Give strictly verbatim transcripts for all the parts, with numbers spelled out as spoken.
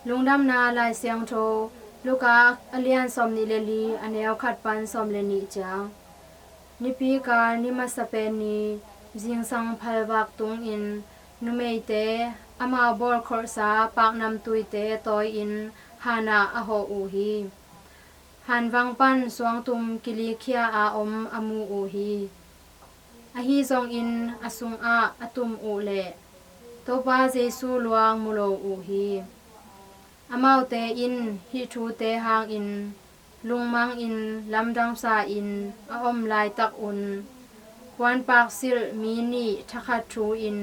Lungdamna Lai Siangtho, Luka a lian sawmnih le li, a neu khat pan sawm le nih ciang. Nipi kal ni masa pen ni, zingsang phalvak tungin numeite amau bawlkholhsa paknamtuite tawi-in han ah a hawh uh hi. Hanvang pan suangtum kilikhia a om a mu uh hi. Ahi zongin a sungah a tum uh leh Topa Jesu luang mu lo uh hi. Amaute in hih thute hangin lungmangin lamdangsa in a om laitak un puanpak silh mi nih thakhat thu-in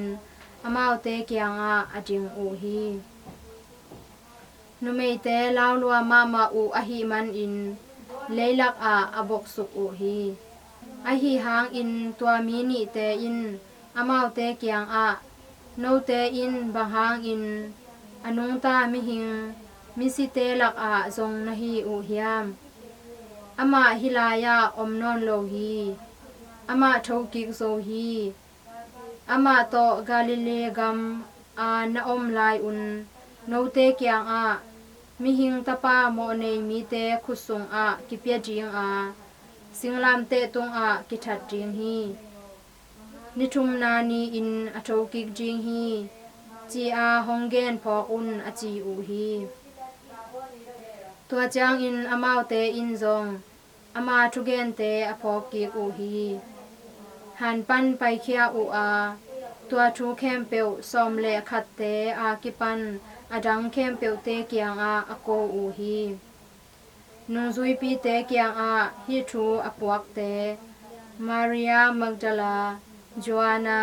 amaute kiangah a ding uh hi. Numeite laulua mahmah uh ahih manin leilak ah a boksuk uh hi. Ahi hangin tua mi nihte in amaute kiangah, "Note in bang hangin a nungta mihing misite lakah zong na hi uh hiam? Amah hih lai-ah om nawn lo hi. Amah thokik zo hi. Amah tawh Galilee gam a na om lai-un note kiangah Mihing Tapa mawhnei mite khut sungah kipia dinga singlamteh tungah kithat ding hi. Ni thumna ni-in a thokik ding hi," ci-a hong gen phawk un, a ci uh hi. Tua ciangin amaute in zong ama thugente a phawkkik uh hi. Han pan paikhia uh a, tua thu khempeuh sawm le khatte a kipan a dang khempeuhte kiangah a ko uh hi. Nungzuipite kiangah hih thu a puakte Maria Magdala, Joanna,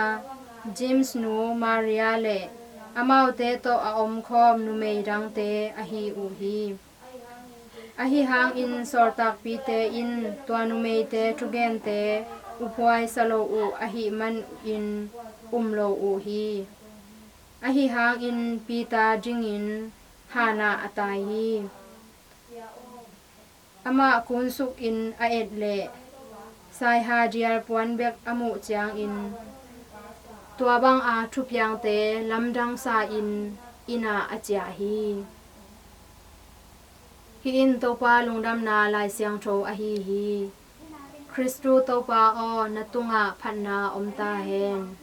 James nu Maria le amaute tawh a omkhawm numei dangte ahi uh hi. Ahi hangin sawltakpite in tua numeite thugente uphuaisa lo uh ahih manin um lo uh hi. Ahi hangin Peter dingin han ah a tai hi. Amah kunsukin a et leh saiha dial puan bek a muh ciangin tua banga thupiangte lamdangsa in inn ah a ciah hi. Hih in Topa Lungdamna Lai Siangtho ahi hi. Khristu Topa aw, na tungah phatna om ta hen.